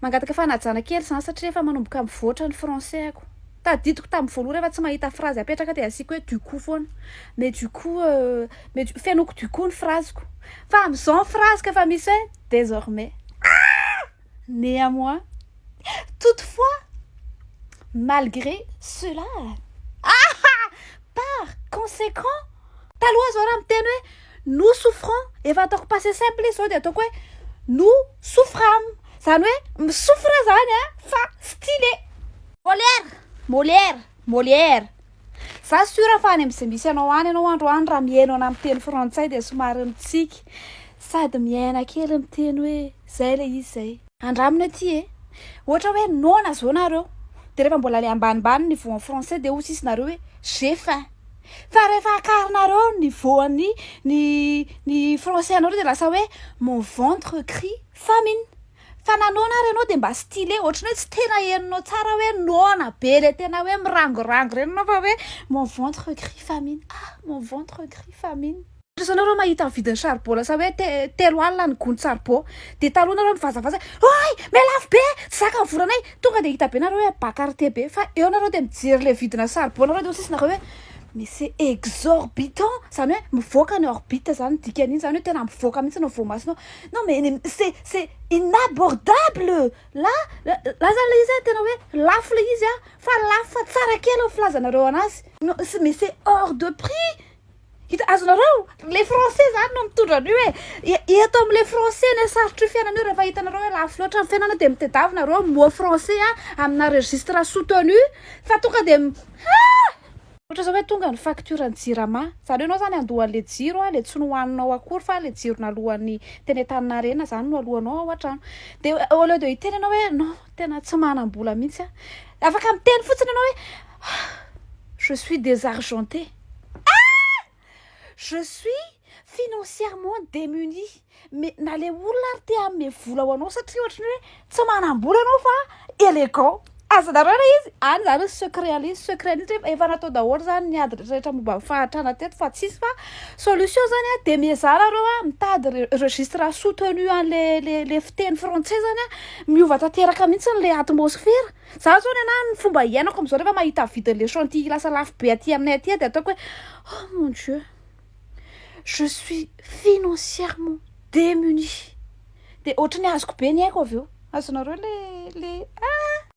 Mangataka fanajana kely zany satria efa manomboka mivoatra ny français ako. Tadidiko tamin'ny voalohany, rehefa tsy mahita phrase apetraka de asiako hoe "du coup" foana. Mais du coup, mais fenoko "du coup" ny phraseko, fa am'izao ny phraseko efa misy hoe "désormais", "néanmoins", "toutefois", "malgré cela", ah, "par conséquent". Taloha zao raha miteny hoe "nous souffrons", efa ataoko passé simple izy zao, de ataoko hoe "nous souffrâmes", zany hoe misouffre zany a, fa stylé. Molière, Molière, Molière. Za sûre fa any am'izay misy anao any ianao androany, raha mihaino ana miteny frantsay de somary mitsiky sady miaina kely miteny hoe zay le izy zay. Andramina aty e, ohatra hoe noana zao nareo, de rehefa mbola le ambanimbany niveau en français de hoy izy nareo hoe "j'ai faim", fa rehefa akarinareo niveau any ny français anareo de lasa hoe "mon ventre crie famine". Fa nanoana ary ianao de mba stylé, ohatrany hoe tsy tena heninao tsara hoe noana be le tena hoe mirangorango reny anao, fa hoe "mon ventre crie famine, ah, mon ventre crie famine". Ohatra zao nareo mahita ny vidin'ny charbon lasa hoe 30 000 ny gony charbon, de taloha nareo mivazavaza oay melafo be, tsy zaka ny volanay, tonga de hita be nareo hoe bakarité be, fa eo nareo de mijery le vidina charbon nareo de hoy nareo hoe "mais c'est exorbitant", zany hoe mivoaka ny orbite zany dikan'iny, zany hoe tena mivoaka mihitsy no voamasinao. Non mais c'est inabordable la la zany le izy a, tena hoe lafo le izy a, fa lafo fa tsara kely ny filazanareo anazy. Non mais c'est hors de prix. Hita azonareo le français zany no mitondra an'io hoe eto am'le français ny sarotro io fiainana io. Rehefa hitanareo hoe lafo loatra ny fiainana de mitadiavinareo mot français a amina registre soutenu, fa tonga de ah! Ohatra zao hoe tonga ny facture ny Jirama, zany hoe anao zany andohan'le jiro a, le tsy nohoaninao akory fa le jiro nalohan'ny teny Antaninarenina zany no alohanao ao an-trano, de au lieu de hiteny anao hoe non, tena tsy manam-bola mihitsy a, afaka miteny fotsiny anao hoe "je suis désargenté, ah, je suis financièrement démuni". Mais na le olona ary te hanome vola ho anao satria ohatrany hoe tsy manam-bola anao fa élégant, azonareo le izy any zany hoe secret ale izy, secret an'izy efa natao daholo zany ny ady rehetrarehetra momba ny fahantrana teto fa tsisy fa solution zany a. De miezara reo a mitady registre soutenu an'le le fiteny frantsay zany a, miova tanteraka mihitsy le atmosphère. Za zao ny anahy, ny fomba iainako am'izao, rehefa mahita vidin'le chantilly lasa lafo be aty aminay aty, de ataoko hoe "oh mon Dieu, je suis financièrement démuni", de ohatrany azoko be ny haiko avy eo, azonareo le ah.